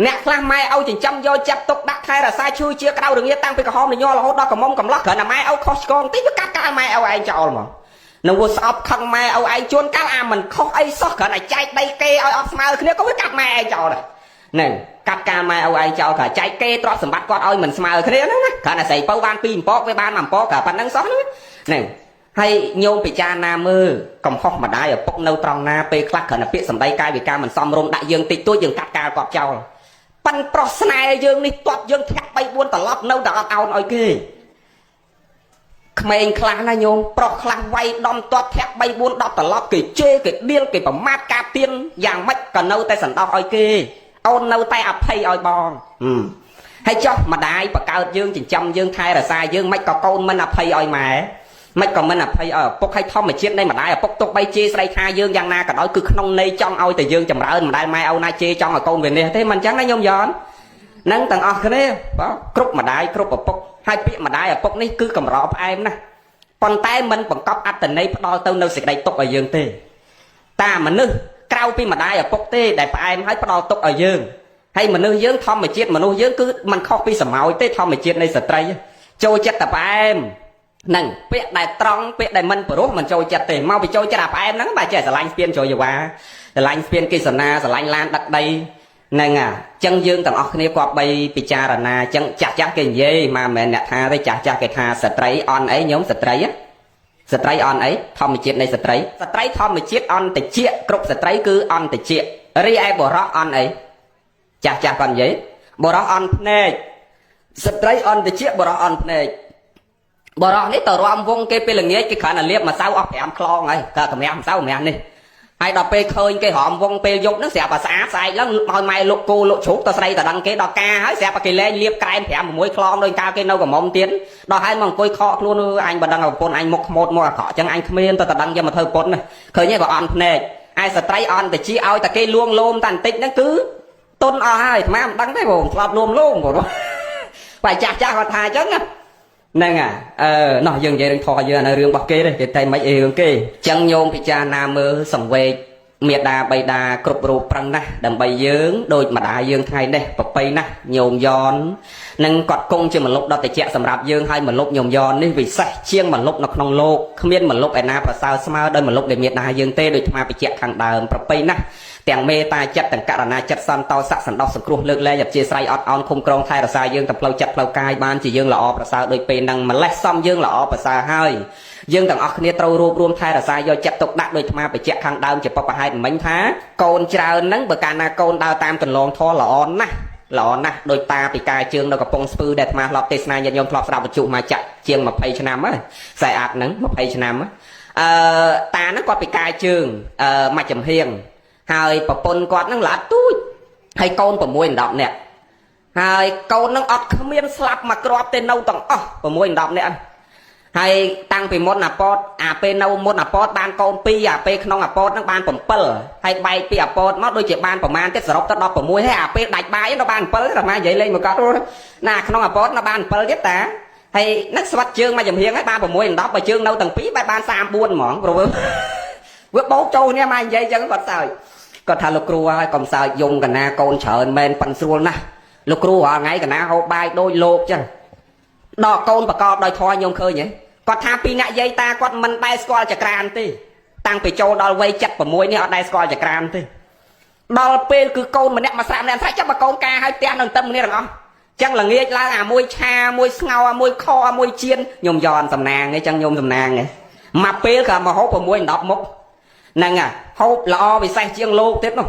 អ្នកខ្លះម៉ែឪចិញ្ចឹមយកចិត្តទុកដាក់ថែរក្សាឈឺជាក្តៅរងាតាំងពីក្រហមញ័ររហូតដល់កំមុំកំឡោះគ្រាន់តែម៉ែឪខុសឆ្គងតិចវាកាត់កាលម៉ែឪឯងចោលហ្មងនឹងវាស្អប់ខឹងម៉ែឪឯងជួនកាលអាមិនខុសអីសោះគ្រាន់តែចែកដីគេឲ្យអត់ស្មើគ្នាក៏វាកាត់ម៉ែឯងចោលដែរហ្នឹងកាត់កាលម៉ែឪឯងចោលគ្រាន់ចែកគេទ្រព្យសម្បត្តិគាត់ឲ្យមិនស្មើគ្នាហ្នឹងណាគ្រាន់តែស្រីពៅបានពីរអំពកវាបានមួយអំពកគ្រាន់ប៉ុណ្្នឹងសោះហ្នឹងហ្នឹងហើយញោមពិចារណាមើលកំហុសម្ដាយឪពុកនៅត្រង់ណាពេលខ្លះគ្រាន់តែពាក្យសម្ដីកាយវិការមិនសមរម្យដាក់យើងតិចតួចយើងកាត់កាលគាត់ចោលប៉ិនប្រុសស្នេហ៍យើងនេះទាត់យើងធាក់3 4ត្រឡប់នៅតែអត់អោនឲ្យគេក្មេងខ្លះណាញោមប្រុសខ្លះវាយដំទាត់ធាក់3 4 10ត្រឡប់គេជេរគេដៀលគេប្រមាថការទៀនយ៉ាងម៉េចក៏នៅតែសន្តោសឲ្យគេអូននៅតែអភ័យឲ្យបងហើយចុះម្ដាយបកើតយើងចិញ្ចឹមយើងថែរក្សាយើងមិនក៏កូនមិនអភ័យឲ្យម៉ែមិនក៏មិនអភ័យឲ្យឪពុកឲ្យធម្មជាតិនៃម្ដាយឪពុកទុកបីជេរស្រីថាយើងយ៉ាងណាក៏ដោយគឺក្នុងន័យចង់ឲ្យតែយើងចម្រើនមិនដែលម៉ែឪណាជេរចង់ឲ្យកូនវានេះទេមិនអញ្ចឹងណាញោមយ៉ននឹងទាំងអស់គ្នាបាទគ្រប់ម្ដាយគ្រប់ឪពុកហើយពាក្យម្ដាយឪពុកនេះគឺកម្រផ្អែមណាស់ប៉ុន្តែមិនបង្កប់អត្តន័យផ្ដល់ទៅនៅសេចក្តីទុកឲ្យយើងទេតាមនុស្សក្រៅពីម្ដាយឪពុកទេដែលផ្អែមហើយផ្ដល់ទុកឲ្យយើងហើយមនុស្សយើងធម្មជាតិមនុស្សយើងគឺមិនខុសពីសមោចទេធម្មជាតិនៃស្ត្រីចូលចិត្តតែផ្អែមហ្នឹងពាក្យដែលត្រង់ពាក្យដែលមិនព្រោះមិនចូលចិត្តទេមកពីចូលចិត្តអាផ្អែមហ្នឹងបាទចេះស្រឡាញ់ស្ពានចូលយវ៉ាស្រឡាញ់ស្ពានគិសនាស្រឡាញ់ឡានដឹកដីហ្នឹងអាចឹងយើងទាំងអស់គ្នាគប្បីពិចារណាចឹងចាស់ចាស់គេនិយាយមកមិនមែនអ្នកថាទេចាស់ចាស់គេថាស្ត្រីអន់អីញោមស្ត្រីស្ត្រីអន់អីធម្មជាតិនៃស្ត្រីស្ត្រីធម្មជាតិអន្តជាគ្រប់ស្ត្រីគឺអន្តជារីឯបុរសអន់អីចាស់ចាស់គាត់និយាយបុរសអន់ភ្នែកស្ត្រីអន្តជាបុរសអន់ភ្នែកបរោះនេះទៅរំវងគេពេលល្ងាចគេគ្រាន់តែលាបម្សៅអស់5ខ្លងហើយក៏កម្រាស់ម្សៅកម្រាស់នេះហើយដល់ពេលឃើញគេរំវងពេលយប់ហ្នឹងស្រាប់តែស្អាតស្អែកឡើងឲ្យម៉ែលុកគោលុកជ្រូកទៅស្រីតដឹងគេដល់ការហើយស្រាប់តែគេលែងលាបក្រែម5 6ខ្លងដោយកាលគេនៅកំមុំទៀតដល់ហើយមកអង្គុយខកខ្លួនអញបើដឹងប្រពន្ធអញមុខខ្មោតមកអាក្រក់ចឹងអញគ្មានទៅតដឹងយកមកធ្វើប្រពន្ធណាឃើញទេបើអន់ភ្នែកឯស្ត្រីអន់តិចឲ្យតែគេលួងលោមតែបន្តិចហ្នឹងគឺតុនអស់ហើយអាត្មាមិនដឹងទេបងធ្លាប់លួងលោមបងបែចាស់ចាស់គាត់ថាអញ្ចឹងណាហ្នឹងអាអឺណោះយើងនិយាយរឿងធေါ်យើងអានៅរឿងរបស់គេទេគេតែមិនអីរឿងគេអញ្ចឹងញោមពិចារណាមើលសង្វេកមេដាបៃតាគ្រប់រូបប្រឹងណាស់ដើម្បីយើងដូចម្ដាយយើងថ្ងៃនេះប្របីណាស់ញោមយ៉ននឹងគាត់គង់ជាមលុបដ៏តិចសម្រាប់យើងហើយមលុបញោមយ៉ននេះវិសេសជាងមលុបនៅក្នុងលោកគ្មានមលុបឯណាប្រសើរស្មើដោយមលុបដែលមេដាយើងទេដោយអាត្មាបញ្ជាក់ខាងដើមប្របីណាស់ទាំងមេត្តាចិត្តទាំងករណាចិត្តសន្តោស័កសន្តោសសង្គ្រោះលើកលែងអធិស្ឋានអត់អោនឃុំក្រងថែរក្សាយើងទាំងផ្លូវចិត្តផ្លូវកាយបានជាយើងល្អប្រសើរដូចពេលហ្នឹងម្លេះសំយើងល្អប្រសើរហើយយើងទាំងអស់គ្នាត្រូវរួបរวมថែរក្សាយកចិត្តទុកដាក់ដោយអាត្មាបញ្ជាក់ខាងដើមជាបពហេតុមិញថាកូនច្រើនហ្នឹងបើកាលណាកូនដើរតាមកន្លងធម៌ល្អណាស់ល្អណាស់ដោយតាពីកាយជើងនៅកំពង់ស្ពឺដែលអាត្មាធ្លាប់ទេសនាញាតិញោមធ្លាប់ស្ដាប់វិទ្យុមកចាក់ជាង20ឆ្នាំហើយខ្សែអាត់ហ្នឹង20ឆ្នាំអឺតាហ្នឹងគាត់ពីកាយជើងអឺមកចំហៀងហើយប្រពន្ធគាត់ហ្នឹងល្អទូចហើយកូន6 10នាក់ហើយកូនហ្នឹងអត់គ្មានស្លាប់មួយគ្រាប់ទេនៅទាំងអស់6 10នាក់ហើយតាំងពីមុនអាពតអាពេលនៅមុនអាពតបានកូន2អាពេលក្នុងអាពតហ្នឹងបាន7ហើយបែកពីអាពតមកដូចជាបានប្រមាណទៀតសរុបទៅ16ហើយអាពេលដាច់បាយនៅបាន7តែមកនិយាយលេងមកគាត់ណាក្នុងអាពតនៅបាន7ទៀតតាហើយនឹកស្វាត់ជើងមកចំហៀងហើយបាន6 10បើជើងនៅទាំងពីរបែបបាន34ហ្មងព្រោះវាបោកចូលគ្នាមកនិយាយចឹងគាត់សើចគាត់ថាលោកគ្រូហើយកុំសើចយំកណាកូនច្រើនមែនប៉ិនស្រួលណាស់លោកគ្រូរាល់ថ្ងៃកណាហូបបាយដូចលោកចឹងដល់កូនប្រកបដោយធម៌ញោមឃើញទេគាត់ថាពីអ្នកយាយតាគាត់មិនដែលស្គាល់ចក្រានទេតាំងពីចូលដល់វ័យ76នេះអត់ដែលស្គាល់ចក្រានទេដល់ពេលគឺកូនម្នាក់មកស្រាក់ម្នាក់ស្រាក់ចាំបើកូនការឲ្យផ្ទះនៅទឹមគ្នាទាំងអស់ចឹងល្ងាចឡើងអាមួយឆាមួយស្ងោអាមួយខអាមួយជៀនញោមយ៉នសំណាងឯងចឹងញោមសំណាងឯងមកពេលក៏មកហូប6 10មុខហ្នឹងហ่ะហូបល្អពិសេសជាងលោកទៀតនោះ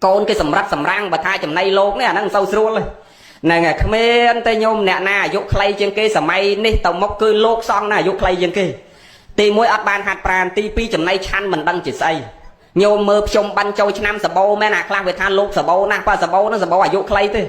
កូនគេសម្រាប់សម្រាំងបើថាចំណៃលោកនេះអាហ្នឹងមិនសូវស្រួលទេហ្នឹងហើយគ្មានទេញោមអ្នកណាអាយុខ្លីជាងគេសម័យនេះទៅមុខគឺលោកសង្ឃណាអាយុខ្លីជាងគេទី1អត់បានហាត់ប្រានទី2ចំណៃឆាន់មិនដឹងជាស្អីញោមមើលភ្ជុំបាញ់ចូលឆ្នាំសបោមែនអាខ្លះវាថាលោកសបោណាស់បើសបោហ្នឹងសបោអាយុខ្លីទេ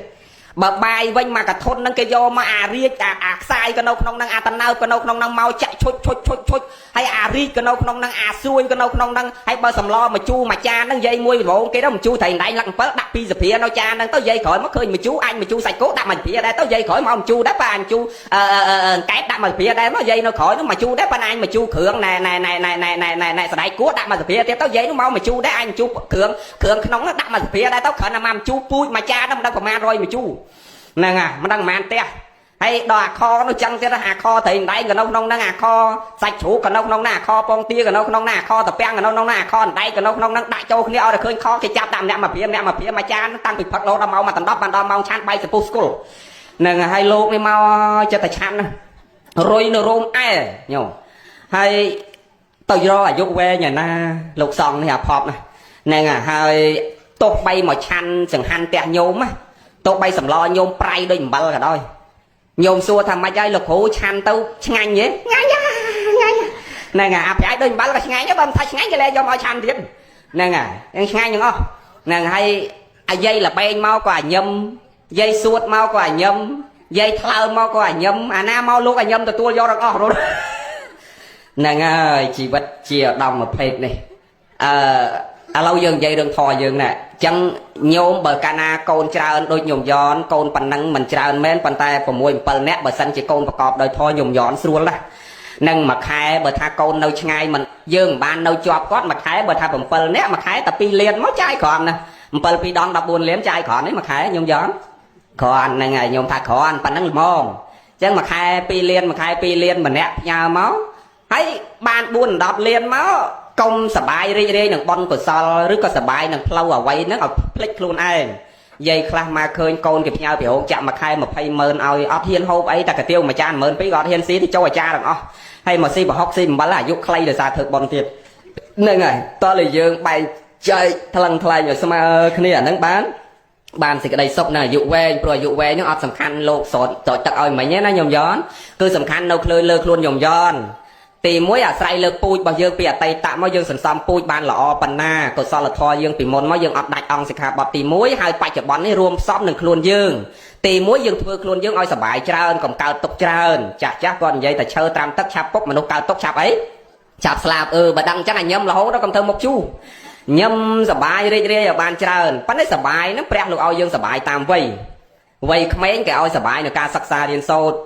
បើបាយវិញមកកធុនហ្នឹងគេយកមកអារាជអាខ្សាយក៏នៅក្នុងហ្នឹងអាតណើបក៏នៅក្នុងហ្នឹងមកចាក់ឈុចឈុចឈុចឈុចហើយអារីកក៏នៅក្នុងហ្នឹងអាសួយក៏នៅក្នុងហ្នឹងហើយបើសម្លមកជូរមួយចានហ្នឹងយាយមួយវងគេទៅមកជូរត្រីដៃលឹក7ដាក់ពីសភានៅចានហ្នឹងទៅយាយក្រោយមកឃើញមកជូរអញមកជូរសាច់គោដាក់មួយសភាដែរទៅយាយក្រោយមកមកជូរដែរប៉ាអញជូរកែបដាក់មួយសភាដែរមកយាយនៅក្រោយហ្នឹងមកជូរដែរប៉ាអញមកជូរគ្រឿងណែណែណែណែណែណែណែណែសណ្ដែកគួរដាក់មួយសភាទៀតទៅយាយនោះមកមកជូរដែរអញជូរគ្រឿងគ្រឿងក្នុងហ្នឹងដាក់មួយសភាដែរទៅគ្រាន់តែមកជូរពូជមួយចានហ្នឹងមិនដឹងប្រមាណ100មកជូរហ្នឹងហ่ะមិនដឹងប្រហែលផ្ទះហើយដល់អាខនោះចឹងទៀតអាខត្រីដៃក៏នៅក្នុងហ្នឹងអាខសាច់ជ្រូកក៏នៅក្នុងហ្នឹងអាខពងទាក៏នៅក្នុងហ្នឹងអាខតាពាំងក៏នៅក្នុងហ្នឹងអាខអណ្ដែកក៏នៅក្នុងហ្នឹងដាក់ចូលគ្នាឲ្យតែឃើញខគេចាប់ដាក់ម្នាក់មកព្រាម្នាក់មកព្រាមួយចានតាំងពីផឹករហូតដល់ម៉ោង1:10បានដល់ម៉ោងឆានបាយសពុះស្គលហ្នឹងហើយលោកនេះមកចិត្តតែឆាន់ណារុយនៅរោមអែញោមហើយទៅរកអាយុវែងឯណាលោកសង្ឃនេះអាផប់ណាហ្នឹងហើយទោះបីមកឆាន់ចង្ហាន់ផ្ទះញោមណាទោះបីសម្លញោមប្រៃដូចអំបិលក៏ដោយញោមសួរថាម៉េចហើយលោកគ្រូឆាន់ទៅឆ្ងាញ់ទេឆ្ងាញ់ឆ្ងាញ់ហ្នឹងហើយអាប្រៃដូចអំបិលក៏ឆ្ងាញ់ដែរបើមិនថាឆ្ងាញ់គេលែងយកមកឆាន់ទៀតហ្នឹងហើយឆ្ងាញ់ទាំងអស់ហ្នឹងហើយអាយាយល្បែងមកក៏អាញឹមយាយសួតមកក៏អាញឹមយាយថ្លើមមកក៏អាញឹមអាណាមកលោកអាញឹមទទួលយកទាំងអស់រត់ហ្នឹងហើយជីវិតជាឧត្តមភេទនេះអឺឥឡូវយើងនិយាយរឿងធម៌យើងណាអញ្ចឹងញោមបើកាលណាកូនច្រើនដូចញោមយ៉នកូនប៉ុណ្ណឹងមិនច្រើនមែនប៉ុន្តែ6 7នាក់បើសិនជាកូនប្រកបដោយធម៌ញោមយ៉នស្រួលណាស់នឹងមួយខែបើថាកូននៅឆ្ងាយមិនយើងមិនបាននៅជាប់គាត់មួយខែបើថា7នាក់មួយខែតែ2លានមកចាយគ្រាន់ណា7 2ដង14លានចាយគ្រាន់នេះមួយខែញោមយ៉នគ្រាន់ហ្នឹងហើយញោមថាគ្រាន់ប៉ុណ្ណឹងល្មមអញ្ចឹងមួយខែ2លានមួយខែ2លានម្នាក់ផ្ញើមកហើយបាន4 10លានមកកុំសបាយរីករាយនឹងបុណ្យកុសលឬក៏សបាយនឹងផ្លូវអ្វីហ្នឹងឲ្យភ្លេចខ្លួនឯងយាយខ្លះមកឃើញកូនគេផ្ញើពីរោងចាក់មួយខែ20ម៉ឺនឲ្យអត់ហ៊ានហូបអីតែកាទៀវមួយចាន12000ក៏អត់ហ៊ានស៊ីទៅចូលអាចារ្យទាំងអស់ហើយមកស៊ីប្រហុកស៊ីអំបិលអាយុខ្លីដោយសារធ្វើបុណ្យទៀតហ្នឹងហើយតើលើយើងបែងចែកថ្លឹងថ្លែងឲ្យស្មើគ្នាអាហ្នឹងបានសេចក្តីសុខនៅអាយុវែងព្រោះអាយុវែងហ្នឹងអត់សំខាន់លោកស្រោចទឹកឲ្យមិញទេណាញោមយ៉នគឺសំខាន់នៅលើលើខ្លួនញោមយ៉នទីមួយអាស្រ័យលើពូជរបស់យើងពីអតីតមកយើងសន្សំពូជបានល្អប៉ុណ្ណាកុសលធម៌យើងពីមុនមកយើងអត់ដាច់អង្គសិក្ខាបទទី1ហើយបច្ចុប្បន្ននេះរួមផ្សំនឹងខ្លួនយើងទីមួយយើងធ្វើខ្លួនយើងឲ្យសប្បាយច្រើនកុំកើតទុកច្រើនចាស់ចាស់គាត់និយាយតែឈើត្រាំទឹកឆាប់ពុកមនុស្សកើតទុកឆាប់អីឆាប់ស្លាប់អឺបើដឹងអញ្ចឹងអាញឹមរហូតដល់កុំធ្វើមុខជូរញឹមសបាយរីករាយឲ្យបានច្រើនប៉ុន្តែសបាយហ្នឹងព្រះលោកឲ្យយើងសបាយតាមវ័យវ័យក្មេងគេឲ្យសបាយនៅការសិក្សារៀនសូត្រ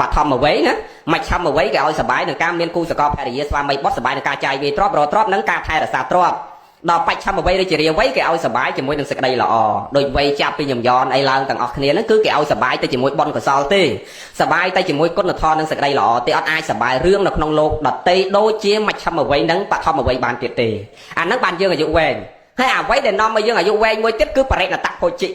បឋមវ័យណាមជ្ឈមវ័យគេឲ្យសបាយនឹងការមានគូសកលភរិយាស្វាមីបុត្រសបាយនឹងការចាយវាយទ្រព្យរកទ្រព្យនិងការថែរក្សាទ្រព្យដល់បច្ឆមវ័យឬជារាវ័យគេឲ្យសបាយជាមួយនឹងសេចក្តីល្អដូចវ័យចាប់ពីញំយ៉នអីឡើងទាំងអស់គ្នាហ្នឹងគឺគេឲ្យសបាយទៅជាមួយបុណ្យកុសលទេសបាយទៅជាមួយគុណធម៌និងសេចក្តីល្អទេអត់អាចសបាយរឿងនៅក្នុងលោកដតីដូចជាមជ្ឈមវ័យនិងបឋមវ័យបានទៀតទេអាហ្នឹងបានយើងអាយុវែងហើយអ្វីដែលនាំឲ្យយើងអាយុវែងមួយទៀតគឺបរិណតភោជិ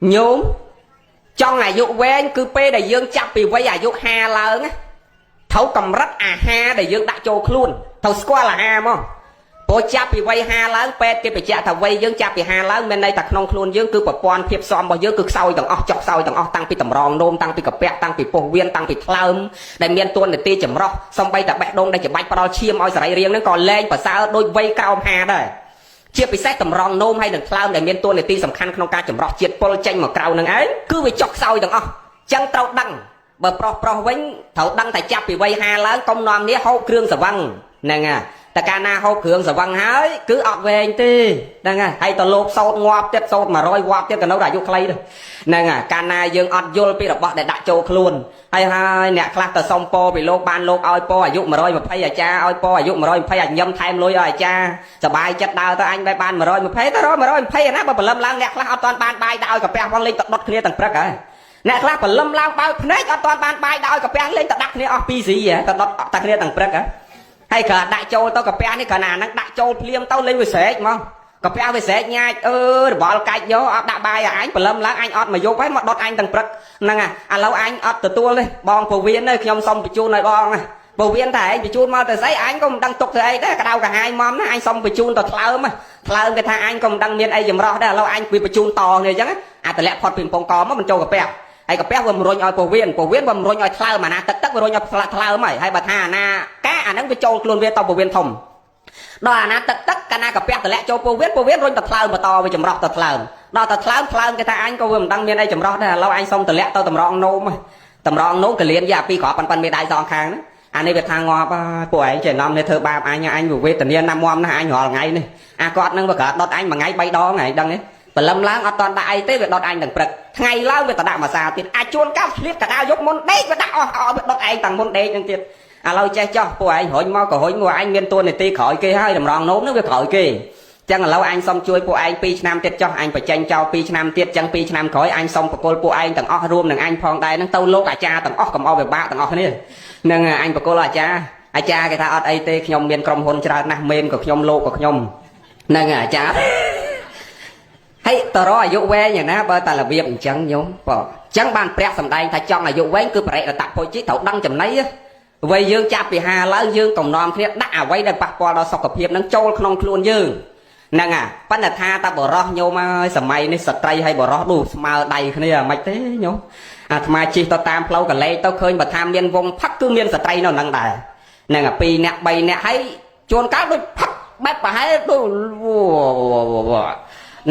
ញោមចង់អាយុវែងគឺពេលដែលយើងចាប់ពីវ័យអាយុ50ឡើងណាត្រូវកម្រិតអាហារដែលយើងដាក់ចូលខ្លួនត្រូវស្គាល់អាហារមកព្រោះចាប់ពីវ័យ50ឡើងពេទ្យគេបញ្ជាក់ថាវ័យយើងចាប់ពី50ឡើងមានន័យថាក្នុងខ្លួនយើងគឺប្រព័ន្ធភាពស៊ាំរបស់យើងគឺខ្សោយទាំងអស់ចុះខ្សោយទាំងអស់តាំងពីតម្រងនោមតាំងពីកាពះតាំងពីពោះវៀនតាំងពីថ្លើមដែលមានតួនាទីចម្រុះសំបីតែបេះដូងដែលច្បាច់ផ្ដល់ឈាមឲ្យសរីរាង្គហ្នឹងក៏លែងប្រសើរដូចវ័យក្រោម50ដែរជាពិសេសតម្រងនោមហើយនឹងថ្លើមដែលមានតួនាទីសំខាន់ក្នុងការចម្រោះជាតិពុលចេញមកក្រៅនឹងឯងគឺវាចុះខ្សោយទាំងអស់ចឹងត្រូវដឹងបើប្រុសប្រុសវិញត្រូវដឹងតែចាប់ពីវ័យ50ឡើងកុំនាំនេះហូបគ្រឿងស្រវឹងហ្នឹងហើយតែកាលណាហូបគ្រឿងស្រវឹងហើយគឺអត់វែងទេហ្នឹងហើយហើយទៅលោកសោតងាប់ទៀតសោត100វ៉ាប់ទៀតក៏នៅតែអាយុខ្លីដែរហ្នឹងហើយកាលណាយើងអត់យល់ពីរបស់ដែលដាក់ចូលខ្លួនហើយហើយអ្នកខ្លះទៅសុំពរពីលោកបានលោកឲ្យពរអាយុ120អាចារ្យឲ្យពរអាយុ120អាញឹមថែមលុយឲ្យអាចារ្យសบายចិត្តដើរទៅអញបែបបាន120ទៅរក120ណាបើព្រលឹមឡើងអ្នកខ្លះអត់ទាន់បានបាយដាក់ឲ្យកាពះផងលេងទៅដុតគ្នាទាំងព្រឹកហើយអ្នកខ្លះព្រលឹមឡើងបើកភ្នែកអត់ទាន់បានបាយដាក់ឲ្យកាពះលេងទៅដាក់គ្នាអស់2ស៊ីទៅដុតតែគ្នាទាំងព្រឹកហ៎ហើយគ្រាន់ដាក់ចូលទៅកាពះនេះគ្រាន់អាហ្នឹងដាក់ចូលភ្លាមទៅលេងវាស្រែកមកកាពះវាស្រែកញ៉ាចអឺរបល់កាច់យកអត់ដាក់បាយឲ្យអញព្រលឹមឡើងអញអត់មកយប់ហើយមកដុតអញទាំងព្រឹកហ្នឹងហើយឥឡូវអញអត់ទទួលទេបងពវៀនទេខ្ញុំសុំបញ្ជូនឲ្យបងណាពវៀនតែឯងបញ្ជូនមកទៅស្អីអញក៏មិនដឹងទុកទៅអីដែរក្តៅកាហាយមុំណាអញសុំបញ្ជូនទៅថ្លើមថ្លើមគេថាអញក៏មិនដឹងមានអីចម្រោះដែរឥឡូវអញវាបញ្ជូនតគ្នាអញ្ចឹងអាតម្លាក់ផុតពីកំពង់កមកមិនចូលកាពះហើយកាពះវាមិនរុញឲ្យពោះវៀនពោះវៀនវាមិនរុញឲ្យថ្លើមអាណាទឹកទឹកវារុញឲ្យថ្លើមហើយហើយបើថាអាណាកាអាហ្នឹងវាចូលខ្លួនវាទៅពោះវៀនធំដល់អាណាទឹកទឹកកាលណាកាពះតម្លាក់ចូលពោះវៀនពោះវៀនរុញទៅថ្លើមបន្តវាចម្រោះទៅថ្លើម ដល់តែថ្លើមថ្លើមគេថាអញក៏វាមិនដឹងមានអីចម្រោះដែរឥឡូវអញសុំតម្លាក់ទៅតម្រងនោមតម្រងនោមកលៀនយ៉ាពីក្របប៉ិនប៉ិនមេដៃសងខាងណាអានេះវាថាងាប់ពួកឯងចេះនាំនេះធ្វើបាបអញអញវេទនាណាំមណាស់អញរាល់ថ្ងៃនេះអាគាត់នឹងវាក៏ដុតអញមួយថ្ងៃ3ដងហើយដឹងទេព្រលឹមឡើងអត់តន់ដាក់អីទេវាដុតអញទាំងព្រឹកថ្ងៃឡើងវាទៅដាក់មួយសាទៀតអាចជួនកាលឆ្លៀតកដាលយកមុនដេកវាដាក់អស់វាដុតឯងតាំងមុនដេកហ្នឹងទៀតឥឡូវចេះចោះពួកឯងរុញមកក៏រុញមកឯងមានតួនាទីក្រោយគេហើយតម្រងនោមហ្នឹងវាក្រោយគេចឹងឥឡូវអញសុំជួយពួកឯង2ឆ្នាំទៀតចោះអញបញ្ចេញចោល2ឆ្នាំទៀតចឹង2ឆ្នាំក្រោយអញសុំបកគលពួកឯងទាំងអស់រួមនឹងអញផងដែរហ្នឹងទៅលោកអាចារ្យទាំងអស់កុំឲ្យវិបាកទាំងអស់គ្នានឹងអញបកគលអាចារ្យអាចារ្យគេថាអត់អីទេខ្ញុំមានក្រុមហ៊ុនច្រើនណាស់មេនក៏ខ្ញុំលោកក៏ខ្ញុំនឹងអាចារ្យហើយតរអាយុវែងណាបើតែរបៀបអញ្ចឹងញោមបើអញ្ចឹងបានព្រះសម្ដែងថាចង់អាយុវែងគឺបរិរតពុជិត្រូវដឹងចំណៃវ័យយើងចាប់ពី5ឡើងយើងកំណំគ្នាដាក់អ្វីដែលប៉ះពាល់ដល់សុខភាពនឹងចូលក្នុងខ្លួនយើងហ្នឹងអាប៉ុន្តែថាតាបរោះញោមហើយសម័យនេះស្ត្រីហើយបរោះដូចស្មើដៃគ្នាមិនទេញោមអាត្មាជិះទៅតាមផ្លូវកលេទៅឃើញបើថាមានវងផឹកគឺមានស្ត្រីនៅហ្នឹងដែរហ្នឹងអា2នាក់3នាក់ហើយជួនកាលដូចផឹកបែបប្រហែលដូច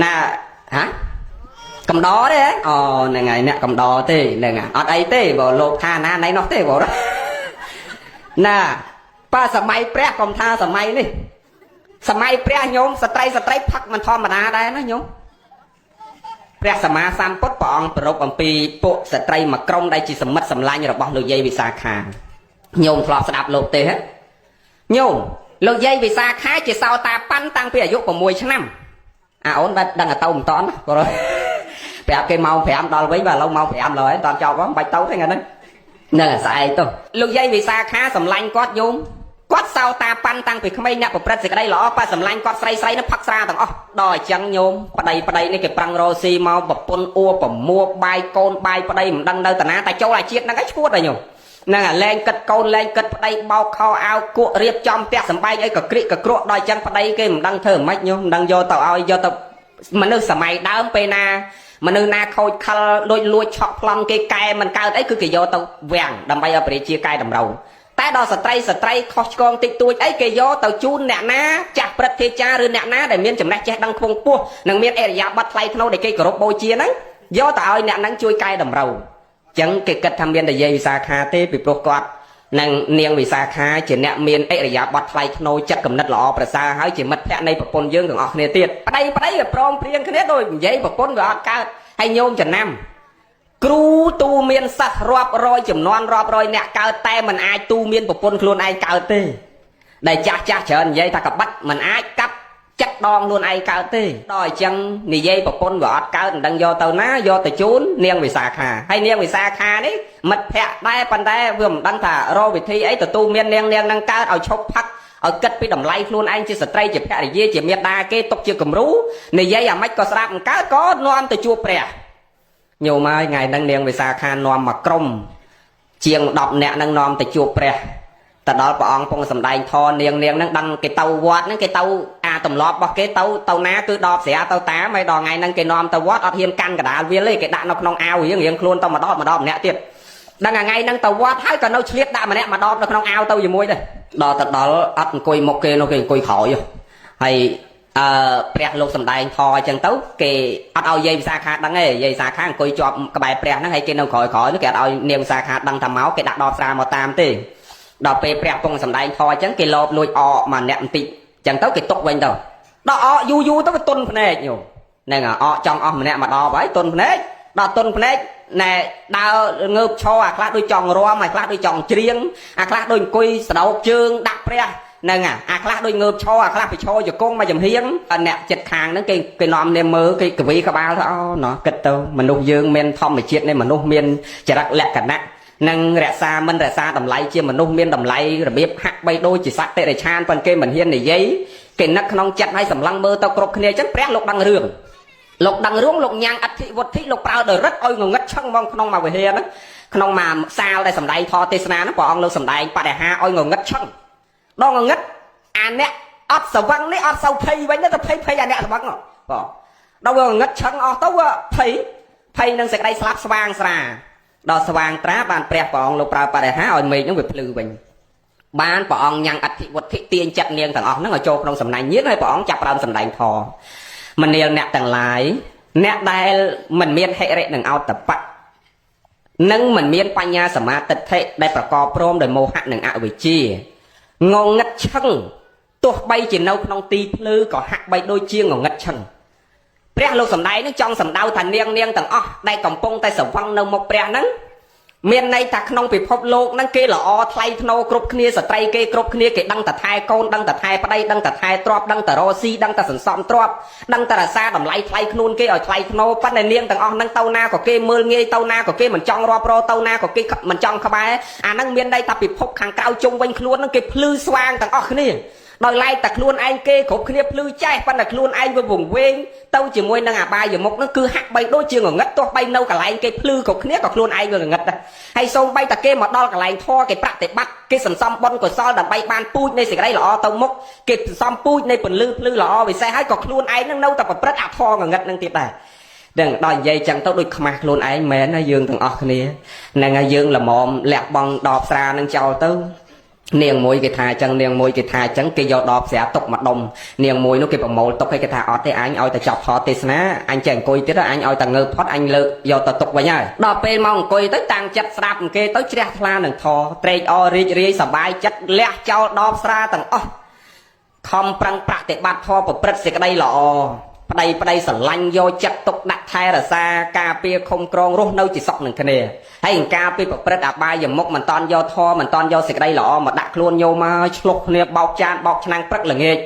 ណាហ៎កំដរទេអូហ្នឹងហើយអ្នកកំដរទេហ្នឹងអត់អីទេបើលោកថាណាណៃនោះទេបើណាប៉ាសម័យព្រះកុំថាសម័យនេះសម័យព្រះញោមស្ត្រីស្ត្រីផឹកមិនធម្មតាដែរណាញោមព្រះសម្មាសម្ពុទ្ធព្រះអង្គប្រពអំពីពួកស្ត្រីមួយក្រុមដែលជាសមិទ្ធសម្លាញ់របស់លោកយាយវិសាខាញោមធ្លាប់ស្ដាប់លោកទេហ៎ញោមលោកយាយវិសាខាជាសោតាប៉ាន់តាំងពីអាយុ6ឆ្នាំអាអូនបែបដឹងតែទៅមិនតាន់ណាព្រោះប្រាប់គេម៉ោង5ដល់វិញបាទឥឡូវម៉ោង5ឡើយតាន់ចប់ហ្នឹងបាច់ទៅទេថ្ងៃហ្នឹងនឹងស្អែកទៅលោកយាយវិសាខាសម្លាញ់គាត់ញោមគាត់សោតាប៉ាន់តាំងពីក្មេងអ្នកប្រព្រឹត្តសេចក្តីល្អប៉ះសម្លាញ់គាត់ស្រីស្រីនឹងផឹកស្រាទាំងអស់ដល់អញ្ចឹងញោមប្តីប្តីនេះគេប្រឹងរកស៊ីមកប្រពន្ធអួប្រមួបាយកូនបាយប្តីមិនដឹងនៅតាណាតែចូលអាជាតិហ្នឹងឯងឈួតហើយញោមហ្នឹងអាលែងគិតកូនលែងគិតប្តីបោកខោអាវគក់រៀបចំផ្ទះសំបែងអីក៏ក្រិកក៏គ្រក់ដល់អញ្ចឹងប្តីគេមិនដឹងធ្វើម៉េចញោមមិនដឹងយកទៅឲ្យយកទៅមនុស្សសម័យដើមពេលណាមនុស្សណាខូចខលលួចលួចឆក់ប្លន់គេកែមិនកើតអីគឺគេយកទៅវាំងដើម្បីឲ្យប្រជាជាកែតម្រូវតែដល់ស្ត្រីស្ត្រីខុសឆ្គងតិចតួចអីគេយកទៅជូនអ្នកណាចាស់ព្រឹទ្ធាចារ្យឬអ្នកណាដែលមានចំណេះចេះដឹងខ្ពង់ខ្ពស់និងមានអរិយាប័ត្រថ្លៃថ្នូរដែលគេគោរពបូជាហ្នឹងយកទៅឲ្យអ្នកហ្នឹងជួយកែតម្រូវអញ្ចឹងគេគិតថាមានតែយាយវិសាខាទេពីព្រោះគាត់និងនាងវិសាខាជាអ្នកមានអរិយាប័ត្រថ្លៃថ្នូរចិត្តគំនិតល្អប្រសើរហើយជាមិត្តភក្តិនៃប្រពន្ធយើងទាំងអស់គ្នាទៀតប្តីប្តីវាព្រមព្រៀងគ្នាដូចនិយាយប្រពន្ធវាអត់កើតហើយញោមចំណាំគ្រូទូមានសិស្សរាប់រយចំនួនរាប់រយអ្នកកើតតែមិនអាចទូមានប្រពន្ធខ្លួនឯងកើតទេដែលចាស់ចាស់ច្រើននិយាយថាកបិតមិនអាចកាប់ចិត្តដងខ្លួនឯងកើតទេដល់អញ្ចឹងនិយាយប្រពន្ធវាអត់កើតមិនដឹងយកទៅណាយកទៅជូននាងវិសាខាហើយនាងវិសាខានេះមិត្តភក្តិដែរប៉ុន្តែវាមិនដឹងថារកវិធីអីទទួលមាននាងនាងនឹងកើតឲ្យឈប់ផឹកឲ្យគិតពីតម្លៃខ្លួនឯងជាស្ត្រីជាភរិយាជាមេដាគេទុកជាគំរូនិយាយអាម៉េចក៏ស្ដាប់មិនកើតក៏នាំទៅជួបព្រះញោមហើយថ្ងៃហ្នឹងនាងវិសាខានាំមកក្រុមជាង10នាក់ហ្នឹងនាំទៅជួបព្រះទៅដល់ព្រះអង្គពងសម្ដែងធម៌នាងនាងហ្នឹងដឹងគេទៅវត្តហ្នឹងគេទៅអាទម្លាប់របស់គេទៅទៅណាគឺដបស្រាទៅតាមហើយដល់ថ្ងៃហ្នឹងគេនាំទៅវត្តអត់ហ៊ានកាន់កដាលវាលទេគេដាក់នៅក្នុងអាវរៀងរៀងខ្លួនទៅម្ដងម្ដងម្នាក់ទៀតដឹងថ្ងៃហ្នឹងទៅវត្តហើយក៏នៅឆ្លៀតដាក់ម្នាក់ម្ដងនៅក្នុងអាវទៅជាមួយដែរដល់ទៅដល់អត់អង្គុយមុខគេនោះគេអង្គុយក្រោយហើយអឺព្រះលោកសំដែងធម៌អញ្ចឹងទៅគេអត់ឲ្យយាយវិសាខាដឹងទេយាយវិសាខាអង្គុយជាប់ក្បែរព្រះហ្នឹងហើយគេនៅក្រោយក្រោយនោះគេអត់ឲ្យនាងវិសាខាដឹងថាមកគេដាក់ដបស្រាមកតាមទេដល់ពេលព្រះពងសំដែងធម៌អញ្ចឹងគេលបលួចអកមកអ្នកបន្តិចអញ្ចឹងទៅគេຕົកវិញទៅដល់អកយូរយូរទៅវាទុនភ្នែកញោមហ្នឹងអកចង់អស់ម្នាក់មកដបហើយទុនភ្នែកដល់ទុនភ្នែកណែដើរងើបឈរអាខ្លះដូចចង់រាំអាខ្លះដូចចង់ច្រៀងអាខ្លះដូចអង្គុយស្ដោកជើងដាក់ព្រះហ្នឹងអាខ្លះដូចងើបឈរអាខ្លះไปឈរជង្គង់មកចំហៀងអ្នកចិត្តខាងហ្នឹងគេគេនាំគ្នាមើលគេកវីក្បាលថាអូណោះគិតទៅមនុស្សយើងមានធម្មជាតិនៃមនុស្សមានចរិតលក្ខណៈនិងរក្សាមិនរក្សាតម្លៃជាមនុស្សមានតម្លៃរបៀបហាក់បីដូចជាសត្វតិរិឆានប៉ុន្តែគេមិនហ៊ាននិយាយគេនឹកក្នុងចិត្តឲ្យសម្លឹងមើលទៅគ្រប់គ្នាអញ្ចឹងព្រះលោកដឹងរឿងលោកដឹងរឿងលោកញ៉ាំងអធិវុទ្ធិលោកប្រើដោយរិទ្ធឲ្យងងឹតឆឹងមកក្នុងមួយវិហារហ្នឹងក្នុងមួយសាលដែលសម្ដែងធម៌ទេសនាហ្នឹងព្រះអង្គលោកសម្ដែងបរិហាឲ្យងងឹតឆឹងដល់ងងឹតអាអ្នកអត់ស្វឹងនេះអត់សូវភ័យវិញទៅភ័យភ័យអាអ្នកស្វឹងបងដល់វាងងឹតឆឹងអស់ទៅវាភ័យភ័យនឹងសេចក្តីស្លាប់ស្វាងស្រាដល់ស្វាងត្រាបានព្រះព្រះអង្គលោកប្រើបរិហាឲ្យមេឃហ្នឹងវាភ្លឺវិញបានព្រះអង្គញ៉ាំងអធិវុទ្ធិទាញចិត្តនាងទាំងអស់ហ្នឹងឲ្យចូលក្នុងសំណាញ់ញាតហើយព្រះអង្គចាប់ផ្ដើមសម្ដែងធម៌មនាលអ្នកទាំងឡាយ អ្នកដែលមិនមានហិរិនិងអោតបៈនិងមិនមានបញ្ញាសមាទិដ្ឋិដែលប្រកបព្រមដោយមោហៈនិងអវិជ្ជាងងឹតឈឹងទោះបីជានៅក្នុងទីភ្លឺក៏ហាក់បីដូចជាងងឹតឈឹងព្រះលោកសំដែងនឹងចង់សំដៅថានាងនាងទាំងអស់ដែលកំពុងតែស្រវឹងនៅមុខព្រះហ្នឹងមានន័យថាក្នុងពិភពលោកហ្នឹងគេល្អថ្លៃថ្នូរគ្រប់គ្នាស្ត្រីគេគ្រប់គ្នាគេដឹងតែថែកូនដឹងតែថែប្តីដឹងតែថែទ្រព្យដឹងតែរកស៊ីដឹងតែសន្សំទ្រព្យដឹងតែរក្សាតម្លៃថ្លៃខ្លួនគេឲ្យថ្លៃថ្នូរប៉ុន្តែនាងទាំងអស់ហ្នឹងទៅណាក៏គេមើលងាយទៅណាក៏គេមិនចង់រាប់រកទៅណាក៏គេមិនចង់ក្បែរអាហ្នឹងមានន័យថាពិភពខាងក្រៅជុំវិញខ្លួនហ្នឹងគេភ្លឺស្វាងទាំងអស់គ្នាដោយឡែកតែខ្លួនឯងគេគ្រប់គ្នាភ្លឺចេះប៉ុន្តែខ្លួនឯងវាវង្វេងទៅជាមួយនឹងអាបាយមុខហ្នឹងគឺហាក់បីដូចជាងងឹតទោះបីនៅកន្លែងគេភ្លឺគ្រប់គ្នាក៏ខ្លួនឯងវាងងឹតដែរហើយសូម្បីតែគេមកដល់កន្លែងធម៌គេប្រតិបត្តិគេសន្សំបុណ្យកុសលដើម្បីបានពូជនៃសេចក្តីល្អទៅមុខគេសន្សំពូជនៃពន្លឺភ្លឺល្អវិសេសហើយក៏ខ្លួនឯងនឹងនៅតែប្រព្រឹត្តអាធម៌ងងឹតនឹងទៀតដែរដឹងដល់និយាយចឹងទៅដូចខ្មាស់ខ្លួនឯងមែនណាយើងទាំងអស់គ្នាហ្នឹងហើយយើងល្មមលះបង់ដបស្រានឹងចោលទៅនាងមួយគេថាចឹងនាងមួយគេថាចឹងគេយកដបស្រាទុកមួយដុំនាងមួយនោះគេប្រមូលទុកឲ្យគេថាអត់ទេអញឲ្យតែចប់ថតទេសនាអញចេះអង្គុយទៀតអញឲ្យតែងើបផុតអញលើកយកទៅទុកវិញហើយដល់ពេលមកអង្គុយទៅតាំងចិត្តស្ដាប់គេទៅជ្រះថ្លានឹងធរត្រេកអររីករាយសប្បាយចិត្តលះចោលដបស្រាទាំងអស់ខំប្រឹងប្រតិបត្តិធម៌ប្រព្រឹត្តសេចក្តីល្អប្តីប្តីស្រឡាញ់យកចិត្តទុកដាក់ថែរក្សាការពារឃុំក្រងរស់នៅជាសុខនឹងគ្នាហើយអង្ការពីប្រព្រឹត្តអបាយមុខមិនតាន់យកធម៌មិនតាន់យកសេចក្តីល្អមកដាក់ខ្លួនញោមមកឆ្លុះគ្នាបោកចានបោកឆ្នាំងព្រឹកល្ងាច។